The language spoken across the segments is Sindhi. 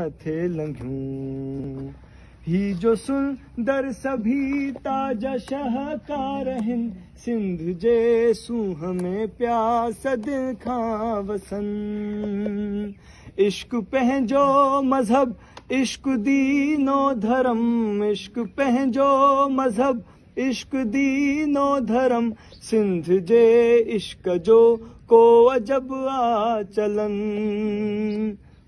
ٿي لنگهيون. هي جو سندر سڀيتا جا شاهڪار آهن، سنڌ جي سونهن ۾ پيا صدين کان وسن. عشق پنهنجو مذهب، عشق دين و ڌرم، عشق پنهنجو مذهب، عشق دين و ڌرم، سنڌ جي عشق جو ڪو عجب آ چلن.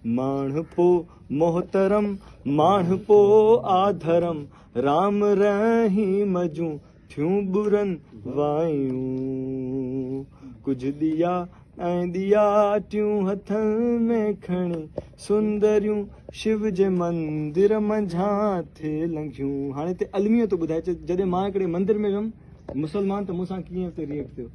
ماڻهپو محترم، ماڻهپو آ ڌرم، رام رحيم جون ٿيون ٻرن وايون. ڪجهه ڏيئا ۽ ڏياٽيون هٿن ۾ کڻي سندريون شو جي مندر منجهان ٿي لنگهيون. هاڻي هتي الميو ٿو ٻڌائي چي جڏهن مان هڪڙي مندر ۾ ويم مسلمان ته مون سان ڪيئن اتي ريئيڪٽ ٿيو.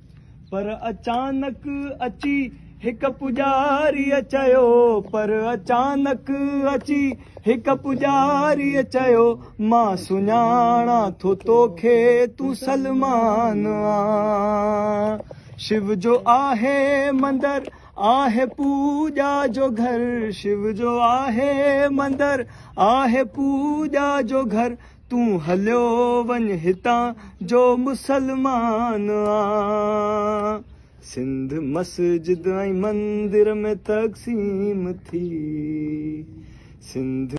پر اچانڪ اچي هڪ پڄاريء چيو، پر اچانڪ اچي هڪ پڄاريء چيو، مان سڃاڻان ٿو توکي تون سلمان آن. شو جو آهي مندر، آهي پوڄا جو گهر، شو جو آهي مندر، آهي پوڄا جو گهر، تون هليو وڃ هتان جو مسلمان آن. سنڌ مسجد ۽ مندر ۾ تقسيم ٿي. سنڌ.